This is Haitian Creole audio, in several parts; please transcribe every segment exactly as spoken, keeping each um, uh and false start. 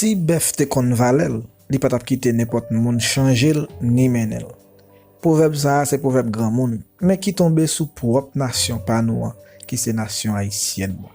Si bèf te konn valè l, li pa t ap kite nenpòt moun chanje l ni mennen l. Pwovèb sa a se pwovèb granmoun, men ki tonbe sou pwòp nasyon pa nou an, ki se nasyon ayisyèn nan.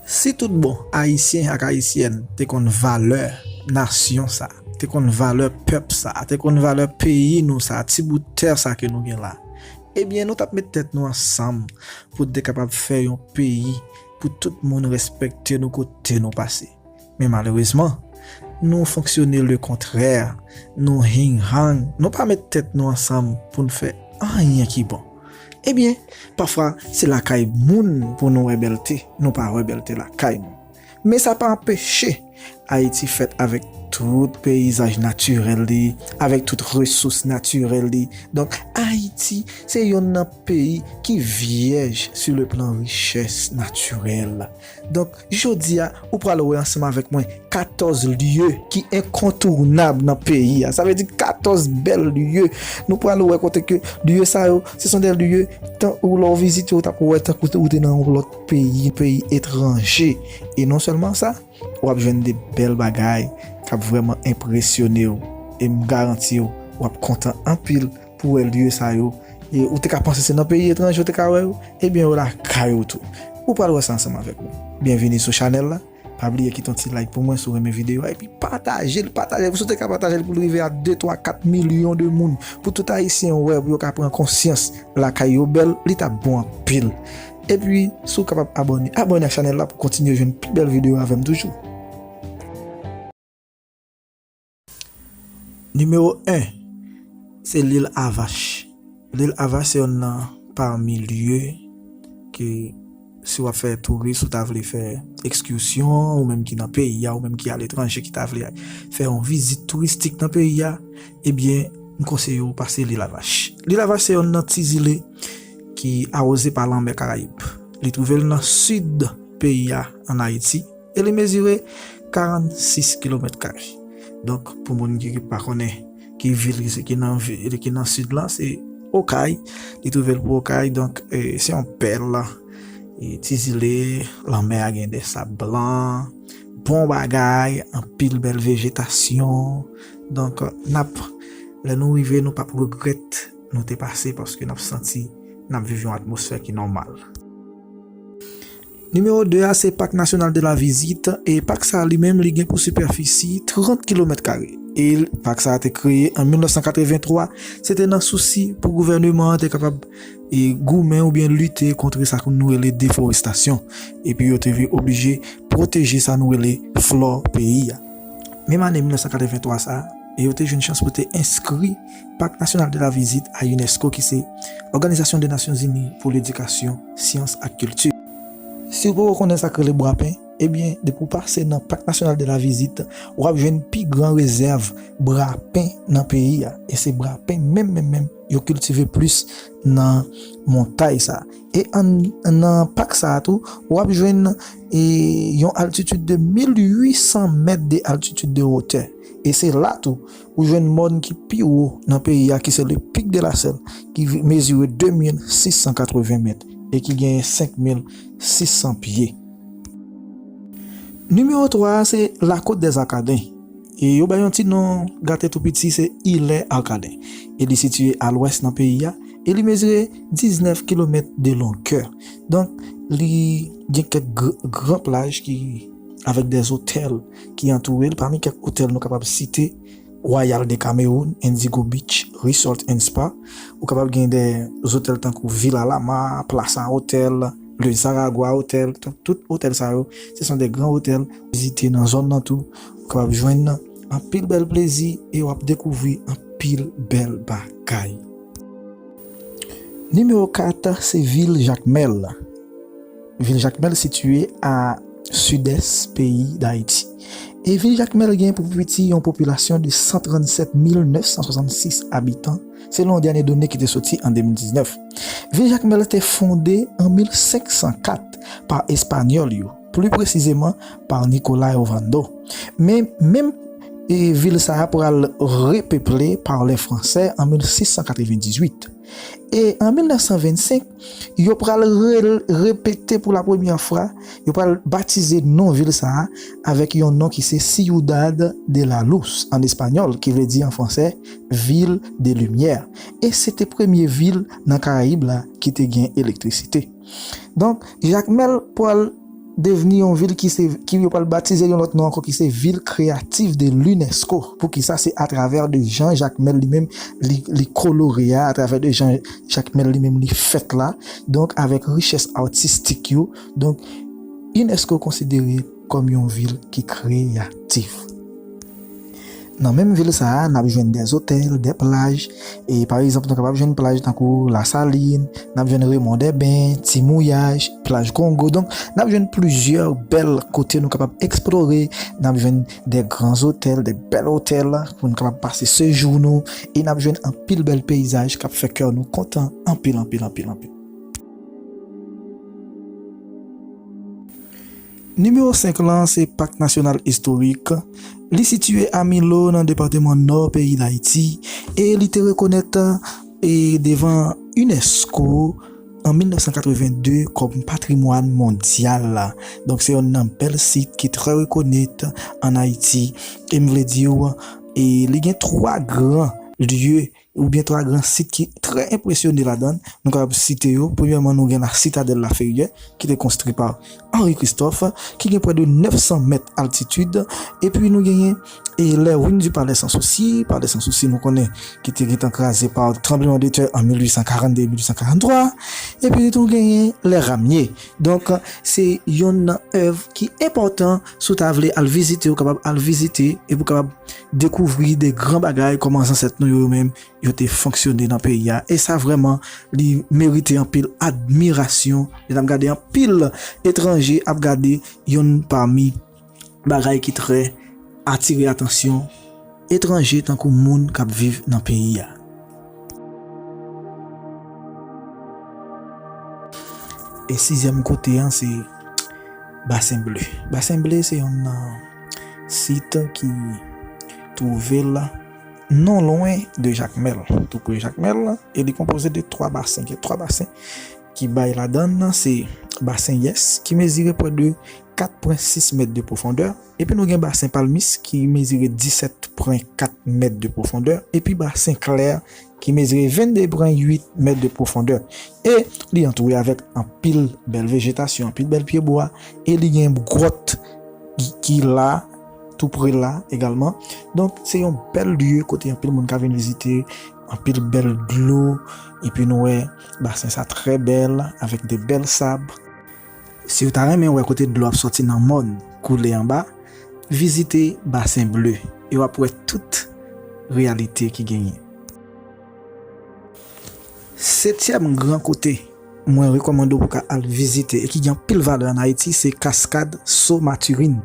Si tout bon Ayisyen ak Ayisyèn te konn valè nasyon sa, te konn valè pèp sa, te konn valè peyi nou sa, ti bout tè sa ke nou gen la, ebyen, nou t ap met tèt nou ansanm pou n te kapab fè yon peyi pou tout moun respekte nou kote nou pase. Men malerezman, nou fonksyone lekontrè, nou hing-hang, nou pa met tèt nou ansanm pou n fè anyen ki bon. Ebyen, pafwa, se lakay moun pou nou wè bèlte, nou pa wè bèlte lakay moun. Men sa pa anpeche Ayiti fèt avèk tout peyizaj natirèl li, avèk tout resous natirèl li. Donk, Ayiti se yonn nan peyi ki vyèj sou le plan richès natirèl. Donk, jodi a, ou pral wè ansanm avèk mwen katòz lye ki enkontounab nan peyi a. Sa vle di katòz bèl lye. Nou pral wè kote ke lye sa yo, se son de lye, tan ou lè w vizite, ou t ap wè tankou ou te nan yon lòt peyi, peyi etranje. E non sèlman sa, w ap jwenn de bèl bagay k ap vrèman enpresyone w. E m garanti w, w ap kontan anpil pou wè lye sa yo. E ou te ka panse se nan peyi etranje ou te ka wè yo, ebyen yo lakay ou tou. Ou pral wè sa ansanm avèk mwen. Byenvini sou chanèl la. Pa bliye kite yon ti like pou mwen si w renmen videyo a, epi pataje l, pataje l. Si w te ka pataje l pou l rive a de, twa, kat milyon de moun, pou tout Ayisyen wè, pou yo ka pran konsyans lakay yo bèl, li t ap bon anpil. Epi, si w kapab abòne, abòne ak chanèl la pou kontinye jwenn pi bèl videyo avè m toujou. Nimewo en, se lil Avach. Lil Avach se yonn nan pami lye ke si w ap fè touris, ou ta vle fè ekskisyon, ou menm ki nan peyi a, ou menm ki aletranje, ki ta vle fè yon vizit touristik nan peyi a, ebyen, m konseye w pase lil Avach. Lil Avach se yonn nan ti zile ki awoze pa lanmè Karayib. Li twouve l nan sid peyi a, ann Ayiti, e li mezire karannsis kilomèt kare. Donk, pou moun ki pa konnen ki vil ki se, ki nan vi-, ki nan sid la, se Okay. Li twouve l pou Okay, donk, e, se yon pèl, e, ti zile, lanmè a gen de sab blan, bon bagay, anpil bèl vejetasyon. Donk, n ap, lè nou rive, nou p ap regrèt nou te pase, paske n ap santi n ap viv yon atmosfè ki nòmal. Nimewo de a, se Parc National de la Visite, e pak sa a li menm, li gen pou sipèfisi trant kilomèt kare. E pak sa a te kreye an mil nèf san katrevenntwa, se te nan sousi pou gouvèneman an te kapab, e, goumen oubyen lite kont sa nou rele deforestasyon. Epi yo te oblije pwoteje sa nou rele flò peyi a. Menm ane mil nèf san katrevenntwa sa a, e yo te jwenn chans pou te enskri Parc National de la Visite a UNESCO, ki se Òganizasyon de Nasyonzini pou Ledikasyon, Syans ak Kilti. Si w poko konnen sa k rele brapen, ebyen, depi w pase nan Parc National de la Visite, w ap jwenn pi gran rezèv brapen nan peyi a. E se brapen menm, menm, menm, yo kiltive plis nan montay sa. E an, nan pak sa a tou, w ap jwenn, e, yon altitid de mil uit san mèt de altitid de wotè. E se la tou, ou jwenn mòn ki pi wo nan peyi a, ki se le Pic de la Selle, ki vi-, mezire de mil sis san katreven mèt e ki genyen senk mil sis san pye. Nimewo twa a, se La Côte des Arcadins. E yo bay yon ti non gate tou piti, se Îlet Arcadin. E li sitiye a lwès nan peyi a, e li mezire diznèf kilomèt de longè. Donk, li gen kèk gr-, gran plaj ki, avèk de otèl ki antoure l. Pami kèk otèl nou kapab site, Royal de Cameroun, Indigo Beach Resort and Spa. Ou kapab gen de otèl tankou Villa Lama, Plaza Hotel, Le Zaragua Hotel. Tout, tout otèl sa yo, se son de gran otèl. Vizite nan zòn nan tou, ou kapab jwenn anpil bèl plezi e w ap dekouvri anpil bèl bagay. Nimewo kat, se vil Jakmèl. Vil Jakmèl sitiye a sidès peyi Dayiti. E vil Jakmèl gen pou piti yon popilasyon de san trannsèt mil nèf san swasannsis abitan, selon dènye done ki te soti an de mil diznèf. Vil Jakmèl te fonde an mil senk san kat pa Espanyòl yo, pli presizeman pa Nicolas Ovando. Men, menm, e, vil sa a pral repeple pa lè Fransè an mil sis san katrevendizuit. E an mil nèf san vennsenk, yo pral re-, repete pou la premyè fwa, yo pral batize non vil sa a avèk yon non ki se Ciudad de la Luz an espanyòl, ki vle di an fransè, Ville de Lumière. E se te premye vil nan Karayib la ki te gen elektrisite. Donk, Jakmèl pral devni yon vil ki se, ki yo pral batize yon lòt non ankò, ki se Ville Créative de l'UNESCO. Poukisa? Se atravè de jan Jakmèl li menm, li, li kolore a, atravè de jan Jakmèl li menm li fèt la. Donk, avèk richès atistik yo. Donk, UNESCO konsidere kòm yon vil ki kreyatif. Nan menm vil sa a, n ap jwenn de zotèl, de plaj, e pa egzanp, nou kapab jwenn plaj tankou Lasalin, n ap jwenn Remon dè Ben, Ti Mouyaj, plaj Kongo. Donk, n ap jwenn plizyè bèl kote nou kapab eksplore, n ap jwenn de gran zotèl, de bèl otèl pou nou kapab pase sejou nou, e n ap jwenn anpil bèl peyizaj k ap fè kè nou kontan anpil, anpil, anpil, anpil. Nimewo senk lan se Pak Nasyonal Istorik. Li sitiye a Milo nan depatman Nò peyi Dayiti e li te rekonèt, e, devan UNESCO an mil nèf san katreven de kòm patrimwàn mondyal. Donk, se yonn nan bèl sit ki trè rekonèt ann Ayiti. E m vle di w, e, li gen twa gran lye oubyen twa gran sit ki trè enpresyone ladan l. Nou kapab site yo. Premyèman, nou gen La Citadelle La Ferrière, ki te konstwi pa Henri Christophe, ki gen prè de nèf san mèt altitid. Epi nou genyen, e, Les Ruines du Palais Sans Souci, Palais Sans Souci, nou konnen, ki te gentan kraze pa tranblemanntè an mil uit san karannde, mil uit san karanntwa. Epi nou genyen Les Ramiers. Donk, se yonn nan èv ki enpòtan, si w ta vle al vizite, ou kapab al vizite, epi ou kapab dekouvri de gran bagay, kòman zansèt nou yo, yo menm, yo te fonksyone nan peyi a. E sa vrèman, li merite anpil admirasyon. Lè n ap gade anpil etranje ap gade yonn pami bagay ki trè atire atansyon etranje tankou moun k ap viv nan peyi a. E sizyèm kote an, se Basen Ble. Basen Ble se yonn nan sit ki twouve l non lwen de Jakmèl, tou pre Jakmèl, e li konpoze de twa basen. Gen twa basen ki bay ladan l, se Basen Yès, ki mezire prè de kat pwen sis mèt de pwofondè, epi nou gen Basen Palmis, ki mezire disèt pwen kat mèt de pwofondè, epi Basen Klè, ki mezire vennde pwen uit mèt de pwofondè. E li antoure avèk anpil bèl vejetasyon, anpil bèl pyebwa, e li gen gwòt ki, ki la, tou pre la egalman. Donk, se yon bèl lye kote anpil moun ka vin vizite, anpil bèl dlo, epi nou wè basen sa trè bèl, avèk de bèl sab. Si w ta renmen wè kote dlo ap sòti nan mòn koule anba, vizite Basen Ble, e w ap wè tout reyalite ki genyen. Setyèm gran kote mwen rekòmande w pou ka al vizite e ki gen anpil valè ann Ayiti, se Kaskad So Maturin.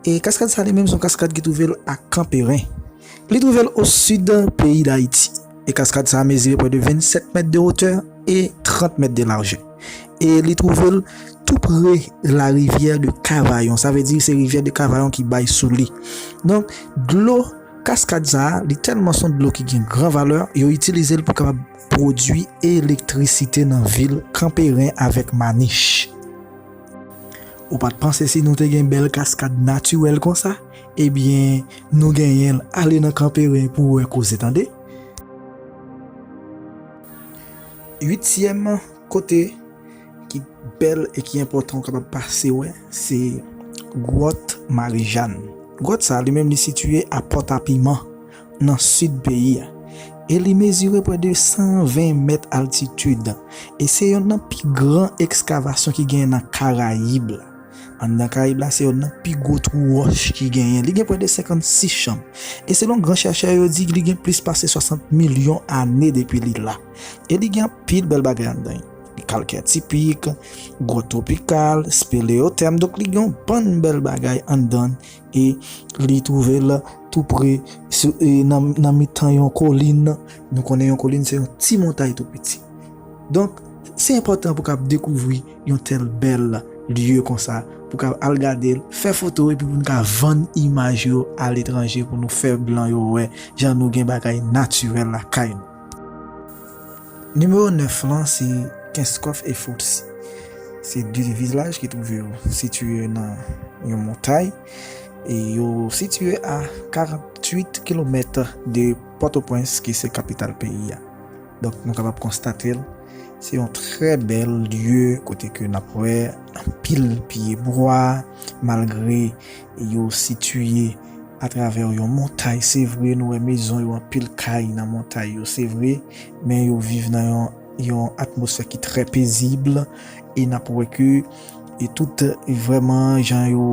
E kaskad sa li menm se yon kaskad ki twouve l a Kanperen. Li twouve l o sid peyi Dayiti. E kaskad sa a mezire prè de vennsèt mèt de wotè e trant mèt de lajè. E li twouve l tou pre la rivière de Cavaillon. Sa vle di se rivière de Cavaillon ki bay sou li. Donk, dlo kaskad sa a, li tèlman se yon dlo ki gen gran valè, yo itilize l pou kapab pwodui elektrisite nan vil Kanperen avèk Manich. Ou pa t panse si nou te gen bèl kaskad natirèl konsa? Ebyen, nou genyen l. Ale nan Kanperen pou w wè koze, tande. Uityèm kote ki bèl e ki enpòtan ou kapab pase wè, se Gwòt Marijàn. Gwòt sa a, li menm, li sitiye a Pòtapiman, nan sid peyi a. E li mezire prè de san ven mèt altitid. E se yonn nan pi gran ekskavasyon ki genyen nan Karayib la. Anndan Karayib la, se yonn nan pi gwo twou wòch ki genyen. Li gen prè de senkannsis chanm. E selon gran chèchè yo di, li gen plis pase swasant milyon ane depi li la. E li gen anpil bèl bagay anndan. Li kalkè tipik, gwòt twopikal, speleotèm. Donk, li gen yon bann bèl bagay anndan. E li twouve l tou pre, sou, e nan, nan mitan yon kolin. Nou konnen yon kolin se yon ti montay tou piti. Donk, se enpòtan pou kab dekouvri yon tèl bèl lye konsa, pou kab al gade l, fè foto, epi pou n ka vann imaj yo aletranje, pou nou fè blan yo wè jan nou gen bagay natirèl lakay nou. Nimewo nèf lan se Kenskòf e Fotsi. Se de vilaj ki twouve yo sitiye nan yon montay e yo sitiye a karanntuit kilomèt de Pòtoprens ki se kapital peyi a. Donk nou kapab konstate l, se yon trè bèl lye kote ke n ap wè anpil pye bwa, malgre yo sitiye atravè yon montay. Se vre, nou wè mezon yo, anpil kay nan montay yo, se vre, men yo viv nan yon, yon atmosfè ki trè pezib, e n ap wè ke, e tout vrèman jan yo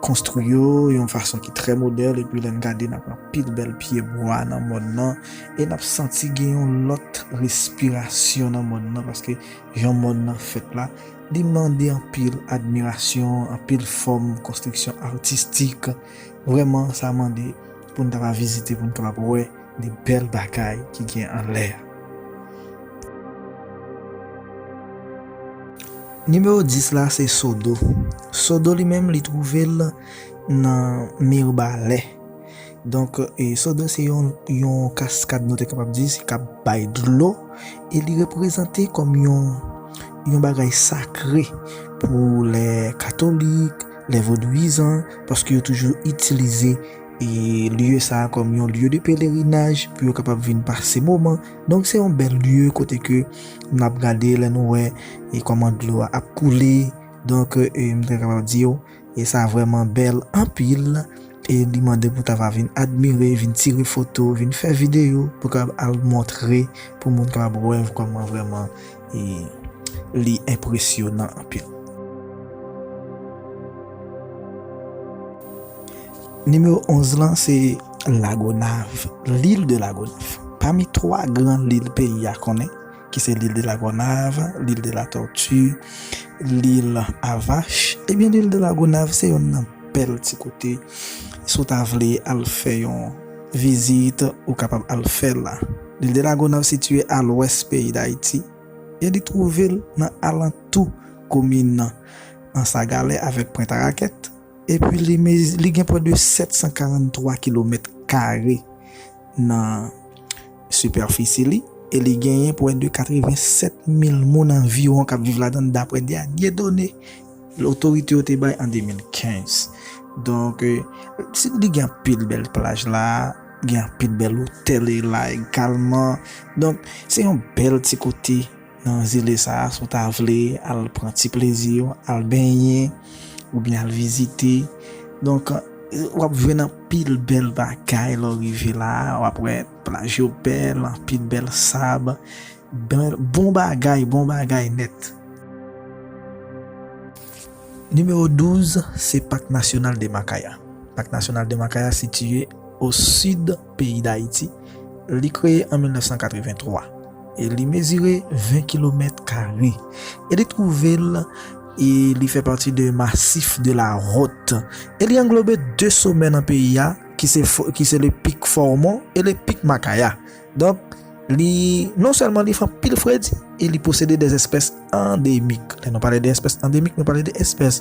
konstwi yo, yon fason ki trè modèn, epi lè n gade, n ap wè anpil bèl pye bwa nan mòn nan, e n ap santi gen yon lòt respirasyon nan mòn nan, paske jan mòn nan fèt la, li mande anpil admirasyon, anpil fòm konstriksyon atistik. Vrèman, sa mande pou n ta va vizite, pou n kapab wè de bèl bagay ki gen anlè a. Nimewo dis la, se Sodo. Sodo li menm, li twouve l nan Mibalè. Donk, e, Sodo se yon, yon kaskad, nou te kapab di, se k ap bay dlo, e li reprezante kòm yon, yon bagay sakre pou lè katolik, lè vodouyizan, paske yo toujou itilize, e, lye sa a kòm yon lye de pelerinaj pou yo kapab vin pase moman. Donk, se yon bèl lye kote ke n ap gade lè nou wè, e, kòman dlo a ap koule. Donk, e, m te kapab di yo, e sa vrèman bèl anpil, e li mande pou ta va vin admire, vin tire foto, vin fè videyo, pou kapab al montre, pou moun kapab wè kòman vrèman, e, li enpresyonan anpil. Nimewo onz lan, se Lagonav, l'île de Lagonav. Pami twa gran lil peyi a konnen, ki se l'île de Lagonav, l'île de la Tortue, l'île à Vaches, ebyen, l'île de Lagonav se yonn nan bèl ti kote. Si w ta vle al fè yon vizit, ou kapab al fè l la. L'île de Lagonav sitiye a lwès peyi Dayiti e li twouve l nan alantou komin Anse à Galets avèk Pwent a Rakèt. Epi li mezi-, li gen pwès de sèt san karannntwa kilomèt kare nan sipèfisi li, e li genyen pwès de katrevensèt mil moun anviwon k ap viv ladan l, daprè dènye done otorite yo te bay an de mil kenz. Donk, e, si li gen anpil bèl plaj la, gen anpil bèl otèl la egalman. Donk, se yon bèl ti kote nan zile sa a, si w ta vle al pran ti plezi w, al benyen, oubyen al vizite. Donk, w ap jwenn anpil bèl bagay lè w rive la a, w ap wè plaj yo bèl, anpil bèl sab, bèl, bon bagay, bon bagay nèt. Nimewo douz, se Parc National de Macaya. Parc National de Macaya sitiye o sid peyi Dayiti. Li kreye an mil nèf san katrevenntwa e li mezire ven kilomèt kare. E li twouve l, e li fè pati de Massif de la Haute. E li anglobe de somè nan peyi a, ki se fo-, ki se le Pic Formon e le Pic Macaya. Donk, li, non sèlman li fè anpil fredi, e li posede de espès andemik. Lè nou pale de espès andemik, nou pale de espès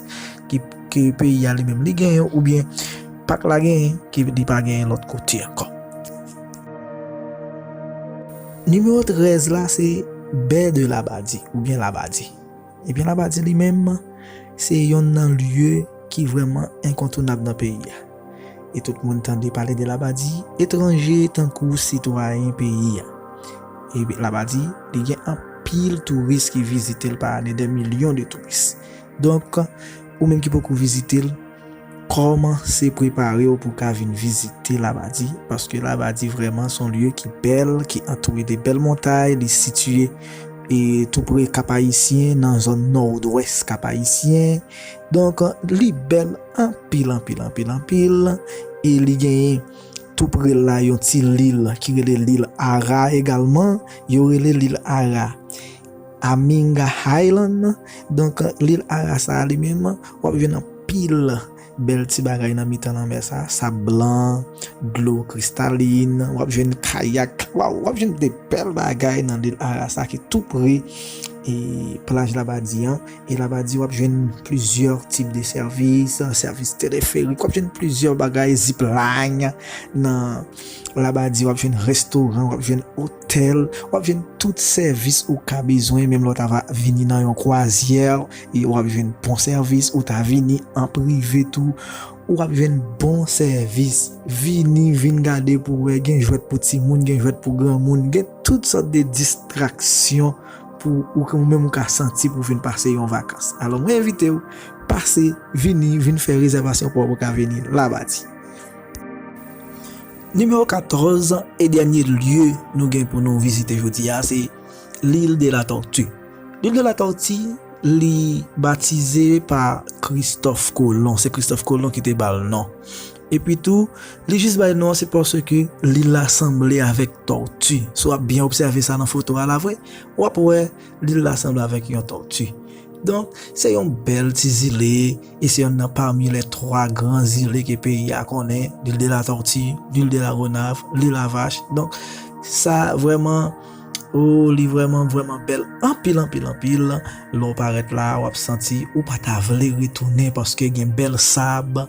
ki, ke peyi a li menm li genyen, oubyen pak la genyen, ke li pa genyen lòt kote ankò. Nimewo trèz la, se Baie de Labadie, oubyen Labadi. Ebyen, Labadi li menm, se yonn nan lye ki vrèman enkontounab nan peyi a. E tout moun tande pale de Labadi, etranje tankou sitwayen peyi a. E Labadi, li gen anpil touris ki vizite l pa ane, dè milyon de touris. Donk, ou menm ki poko vizite l, kòmanse prepare w pou w ka vin vizite Labadi, paske Labadi vrèman se yon lye ki bèl, ki antoure de bèl montay, li sitiye, e, tou pre Kap Ayisyen, nan zòn nòdwès Kap Ayisyen. Donk, li bèl anpil, anpil, anpil, anpil, e li genyen tou pre l la yon ti lil ki rele lil Ara egalman, yo rele lil Ara Aminga Island. Donk, lil Ara sa a li menm, w ap jwenn anpil bèl ti bagay nan mitan lanmè sa, sab blan, dlo kristalin, w ap jwenn kayak, waw, w ap jwenn de bèl bagay nan lil Ara sa ki tou pre e plaj Labadi an. E Labadi w ap jwenn plizyè tip de sèvis, sèvis teleferik, w ap jwenn plizyè bagay, zipline nan Labadi, w ap jwenn restoran, w ap jwenn otèl, w ap jwenn tout sèvis ou ka bezwen, menm lè w ta va vini nan yon kwazyè, e w ap jwenn bon sèvis, ou ta vini an prive tou, w ap jwenn bon sèvis. Vini, vin gade pou wè, gen jwèt pou timoun, gen jwèt pou granmoun, gen tout sòt de distraksyon pou ou, ou menm ou ka santi pou vin pase yon vakans. Alò, mwen envite w, pase, vini, vin fè rezèvasyon pou w ka vini Labadi. Nimewo katòz e dènye lye nou gen pou nou vizite jodi a, se L'Île de la Tortue. L'Île de la Tortue, li batize pa Kristòf Kolon. Se Kristòf Kolon ki te ba l non. Epi tou, li jis ba l non, se paske lil la sanble avèk tòti. Si w ap byen obsève sa nan foto a la vre, w ap wè lil la sanble avèk yon tòti. Donk, se yon bèl ti zile, e se yonn nan pami les trois grands îles ke peyi a konnen, l'île de la Tortue, l'île de la Gonâve, l'île à Vaches. Donk, sa vrèman, o, li vrèman, vrèman bèl anpil, anpil, anpil. Lè w parèt la, w ap santi ou pa ta vle retounen paske gen bèl sab,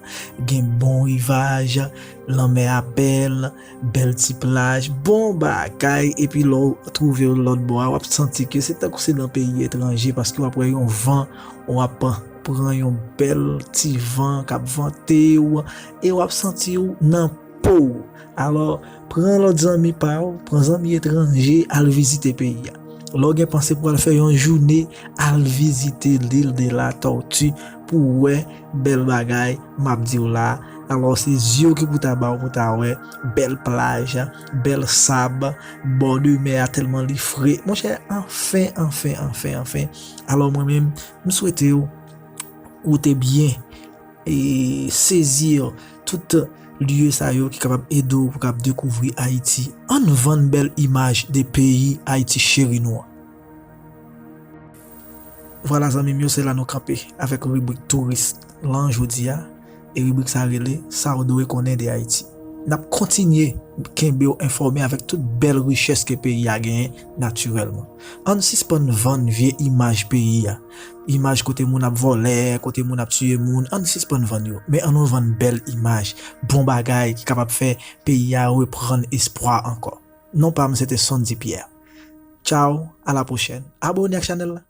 gen bon rivaj, lanmè a bèl, bèl ti plaj, bon bagay, epi lè w twouve w lòt bò a, w ap santi ke se tankou se nan peyi etranje, paske w ap wè yon van, w ap pran yon bèl ti van k ap vante w, e w ap santi w nan po w. Alò, pran lòt zanmi pa w, pran zanmi etranje, al vizite peyi a. Lè w gen panse pou al fè yon jounen, al vizite l'île de la Tortue pou w wè bèl bagay m ap di w la. Alò, se zye w ki pou ta ba w pou ta wè bèl plaj, bèl sab, bò de mè a tèlman li fre. Monchè, anfen, anfen, anfen, anfen. Alò, mwen menm, m swete w, ou te byen e sezi tout lye sa yo ki kapab ede w pou kab dekouvri Ayiti. Ann vann bèl imaj de peyi Ayiti cheri nou an. Vwala zanmi m yo, se la nou kanpe avèk ribrik touris lan jodi a. E ribrik sa rele Sa w dwe konnen de Ayiti. N ap kontinye kenbe w enfòme avèk tout bèl richès ke peyi a genyen natirèlman. Ann sispann vann vye imaj peyi a. Imaj kote moun ap vòlè, kote moun ap tiye moun, ann sispann vann yo. Men ann nou vann bèl imaj, bon bagay ki kapab fè peyi a reprann espwa ankò. Non pa m, se te Sondy Pierre. Tchaw, a la pwochèn. Abone ak chanèl la.